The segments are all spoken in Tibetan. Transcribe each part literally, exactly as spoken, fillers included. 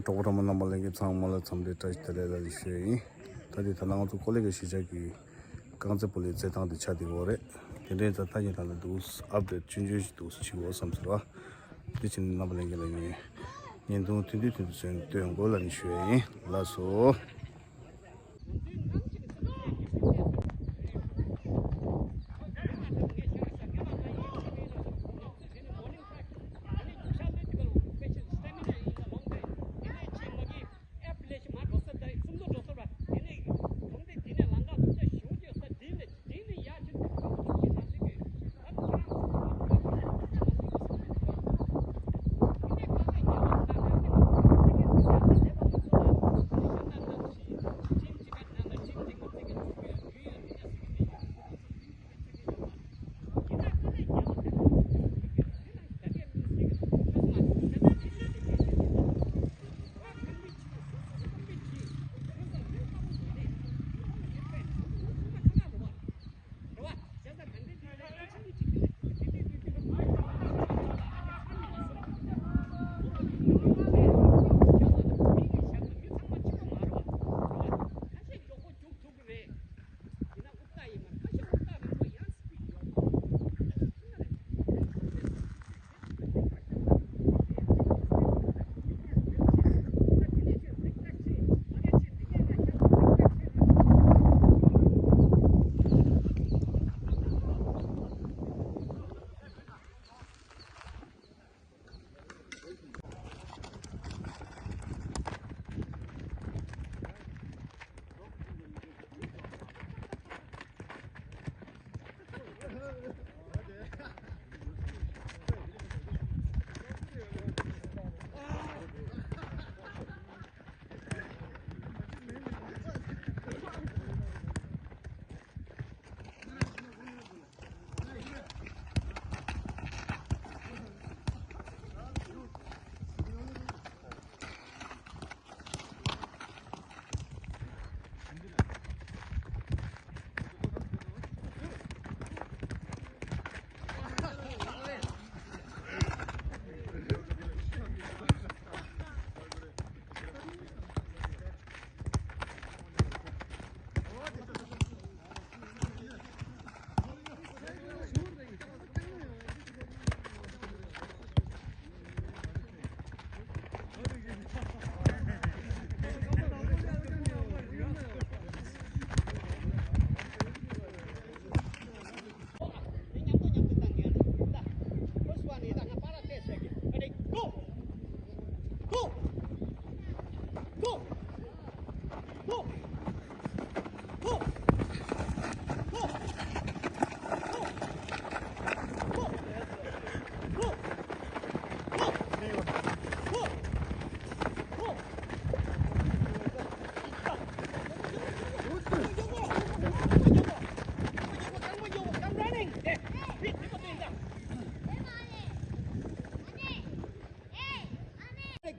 གྲོགས་པོ་གྲོགས་མོ་རྣམ་པ་ལྷན་རྒྱས་ཚང་མ་ལ་འཚམས་འདྲི་བཀྲ་ཤིས་བདེ་ལེགས་ལ་ལི་ཤོད་ཡིན། ད་དེ་ད་ལྟ་ང་ཚོ་ཀོ་ལི་གྷལ་གཞིས་ཆགས་ཀྱི་རྐང་རྩེད་སྤོ་ལོའི་རྩེད་ཐང་དེ་ཆགས་བསྡད་ཡོད་རེད། དེ་འདྲའི་ད་ལྟ་ཉིན་ད་ལྟ་འདུག་ཨབ་ཌེཊ་ཆུང་ཆུང་ཞིག་འདུག་བྱེད་དགོས་བསམ་ཟེར་བ། དེ་བྱས་ནས་རྣམ་པ་ལྷན་རྒྱས་ལ་ངས་བརྙན་ཐུང་ཐུང་ཐུང་ཐུང་ཐུང་བཟོས་ནས་སྟོན་དགོས་ལ་ནི་ཞུ་ཡ་ཡིན། ལགས་སོ།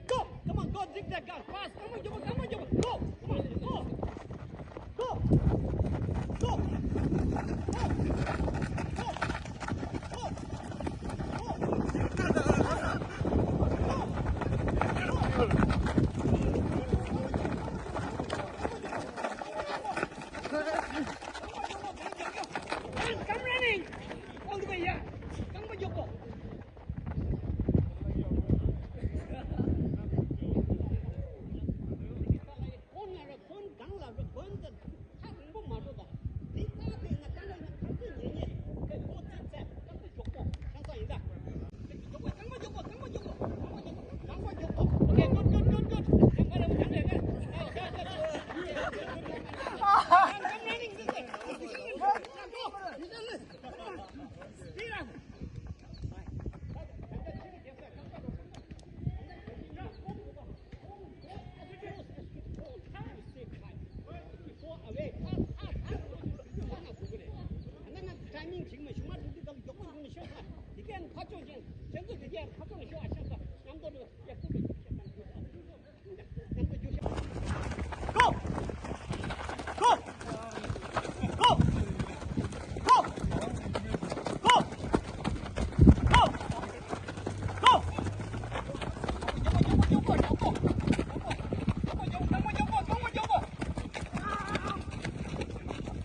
Go! Come on, go, zigzag, go, fast. Come on, come on, come on, come on. Go, come on, go. Go. Go. Go. Go. Come running. All the way, yeah. Come on, go.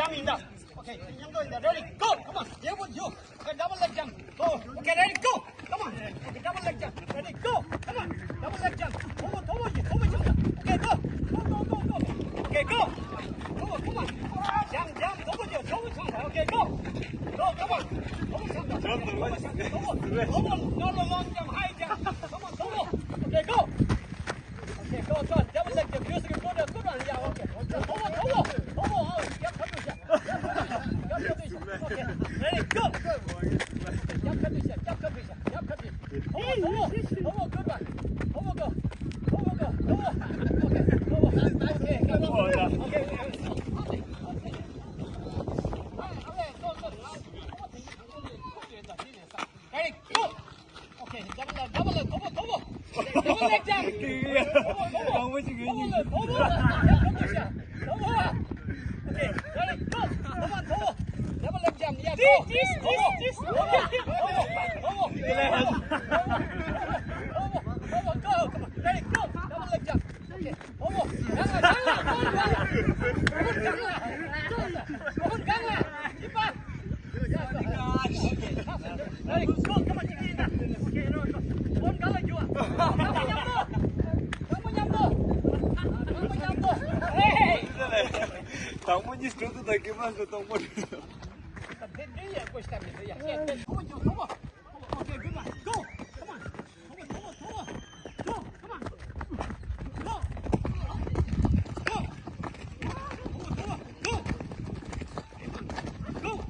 Jump in the. Okay, jump in the. Ready, go. Come on. Here with you. Okay, double leg jump. Go. Okay, ready, go. Come on. Okay, double leg jump. Ready, go. Come on. Double leg jump. Double, double, double jump. Okay, go. Go, go, go, go. Okay, go. Come on, come on. Jump, jump. Double jump. Double jump. Okay, go. Go, come on. Double jump. Double, double, double. No, no, long jump, high jump. Come on, double. Okay, go. Okay, go, go. Double leg jump. Music is good, good one. Yeah, okay. Double, double, double. Oh, yeah, come on. Okay, ready, go. Okay, double leg, double leg, double, double. Double leg jump. Double, double. Double leg, double. Double. Okay, ready, go. Come on, double. Double leg jump. Yeah, go. This, this, this, this. Double, double, double. Double, double, go. Come on, ready, go. Double leg jump. Okay. དང་པོ་གཉིས་སྤྲོད་དུ་དང་གི་མ་འདི་དང་པོ། Okay, good one. Go. Come on. Go, come on. Go. Go. Come on, come on. Go. Go. Come on, come on. Go. Go, go, come on, go. Come on. Go, go, go, go, go.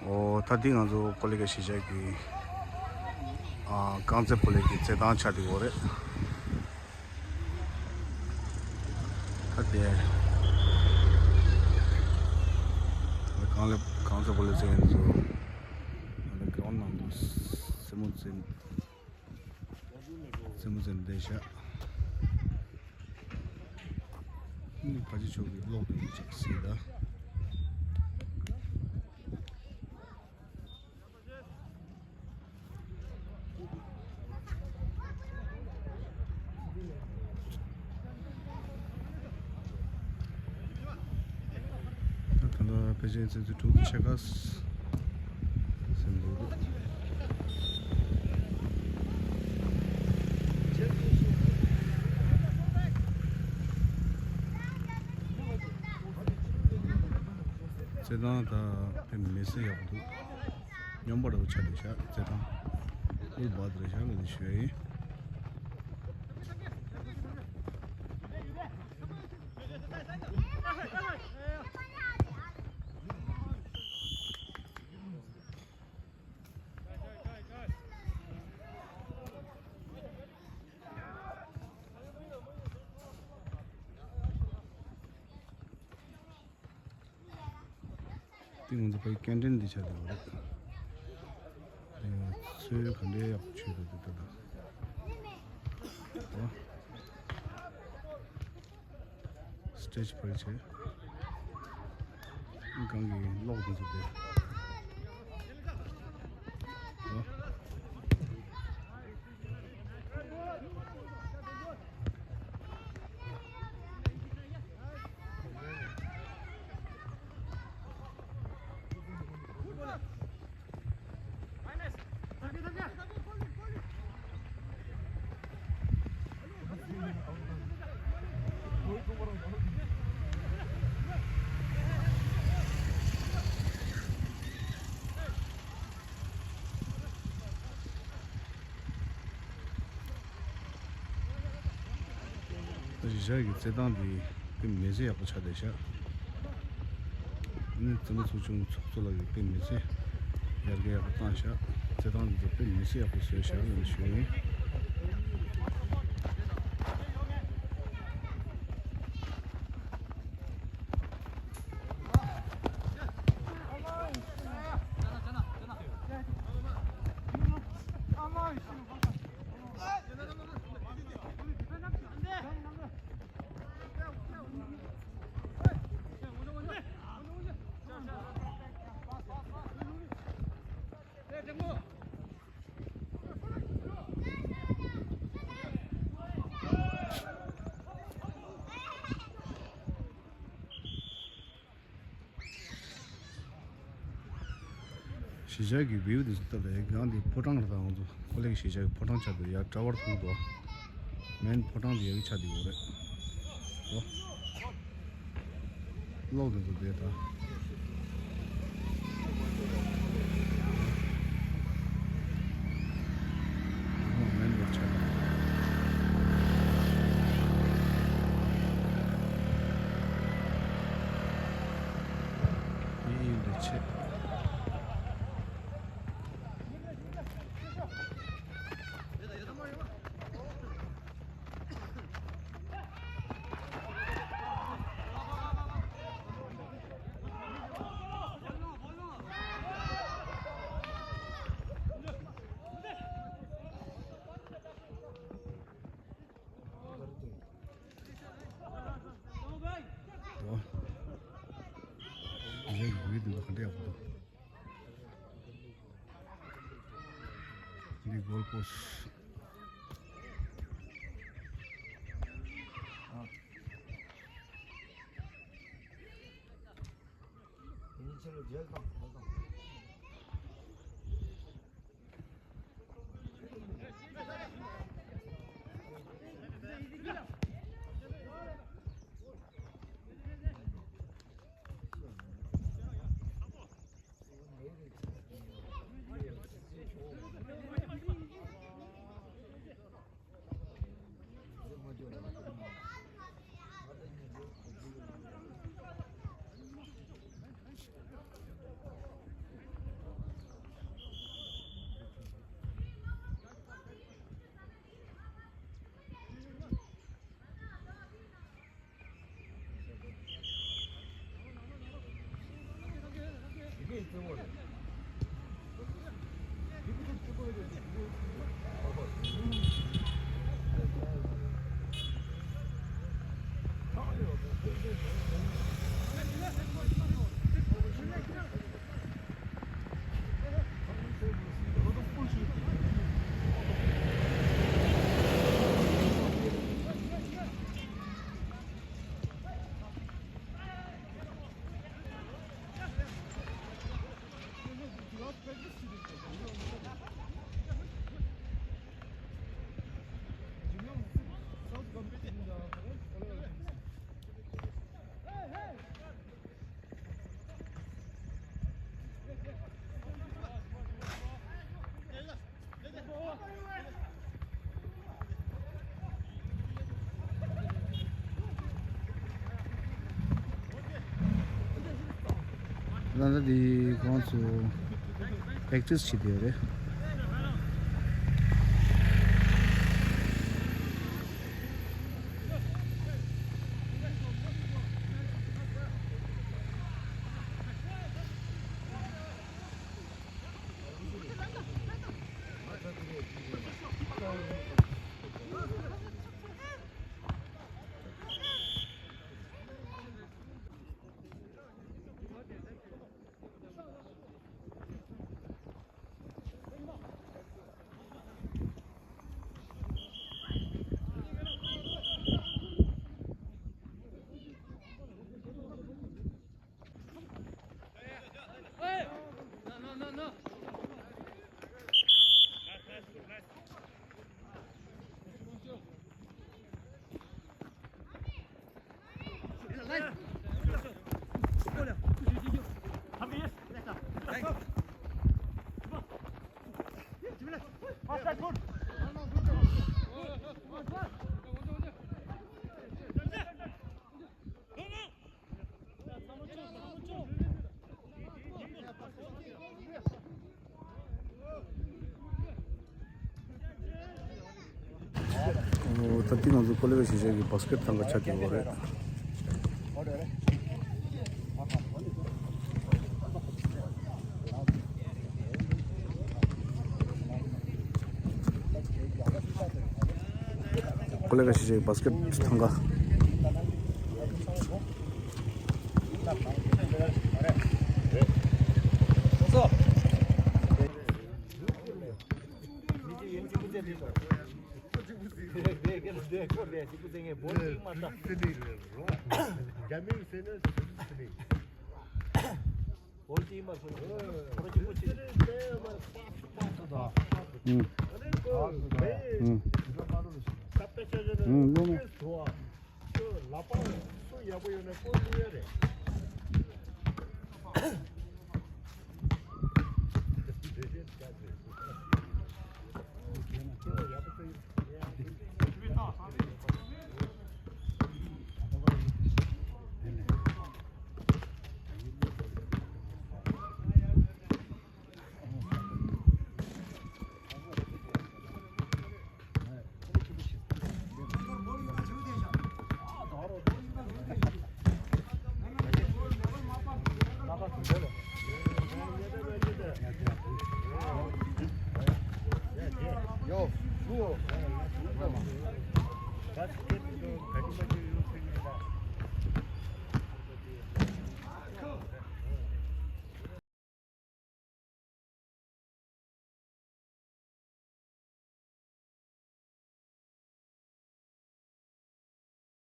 ཨོ། ད་འདི་ང་ཚོ་ཀོ་ལི་ག་གཞིས་ཆགས་ཀྱི་ཨ་རྐང་རྩེད་སྤོ་ལོ་གི་རྩེད་ཐང་ཆགས་བསྡད་ཡོད་རེད། ད་དེ་རྐང་ལག་རྐང་རྩེད་སྤོ་ལོ་རྩེད་མཁན་ཚོ་ད་གྲོང་ནང་དུ་རྩེད་མོ་རྩེད། རྩེད་མོ་རྩེ་བསྡད་ཤག་ནི་ཕ་ཆེ་མཆོག་གི་གློག་དེ་ཅིག་གཟིགས་ད། ད་ལྟ་ཕལ་ཆེར་ཚོད་ཚོད་དྲུག་ཏུ་ཆེ་ཁ་སེམས་འདུག་རྩེད་ཐང་ད་དཔེ་མི་སྲིད་ཡག་པོ་འདུག་སྨྱོན་པ་འདྲ་བོ་ཆགས་འདུག་ཤག་རྩེད་ཐང་། ཨུལ་བཱ་དེ་རེད་ཤག་ལ་ནི་ཞུ་ཡ་ཡིན། དེ་ང་ཚོ་ཕའི་ཀན་ཊིན་འདི་ཆགས་བསྡད་ཡོད་རེད། ཚོས་ག་འདྲའི་ཡག་པོ་བྱས་འདུག་འདི་ལྟ་ལ། ཨོ། སི་ཊེ་ཇི་ཕར་བྱས། གང་གི་གློག་དེ་ཚོ་དེ། གཞིས་ཆགས་ཀྱི་རྩེད་ཐང་འདི་དཔེ་མི་སྲིད་ཡག་པོ་ཆགས་བསྡད་ཤག་ཨ་ནི་རྩེད་མོ་ཚོགས་ཆུང་ཚོགས་གཙོ་ལགས་ཀྱིས་དཔེ་མི་སྲིད་ཡར་རྒྱས་ཡག་པོ་བཏང་ཤག་རྩེད་ཐང་འདི་དཔེ་མི་སྲིད་ཡག་པོ་བཟོས་ཤག་ལབ་ནས་ཞུ་ཡིན། གཞིས་ཆགས་ཀྱི་བིའུ་དེ་ཚོ་ལྟ་ལ་ཡ་གང་དེ་ཕོ་བྲང་རེད། ད་ང་ཚོ་ཀོ་ལེ་གི་གཞིས་ཆགས་ཀྱི་ཕོ་བྲང་ཆགས་འདུག་ཡ་གྲྭ་བར་མཐོང་འདུག་མེན་ཕོ་བྲང་དེ་ཡ་གི་ཆགས་འདུག་ཡོད་རེད། ཨོ། གློག་དེ་ཚོ་དེ་ད། འདི་གོལ་པོ་སི། ད་ལྟ་འདི་ཁོང་ཚོ་པེག་ཊི་སི་བྱེད་བསྡད་ཡོད་རེད། ད་ང་ཚོ་ཀོ་ལི་གྷལ་གཞིས་ཆགས་ཀྱི་བཱ་སི་ཀེཊ་ཐང་ག་ཆགས་ཀྱི་ཡོད་རེད། ཀོ་ལི་གྷལ་གཞིས་ཆགས་ཀྱི་བཱ་སི་ཀེཊ་ཐང་ག། ཨུམ། ཨུམ། ཨུམ། ལོ་མ། ལག་པ་སུ་ཡག་པོ་ཡོད་ན་ཁོ་སླེབས་ཡ་རེད།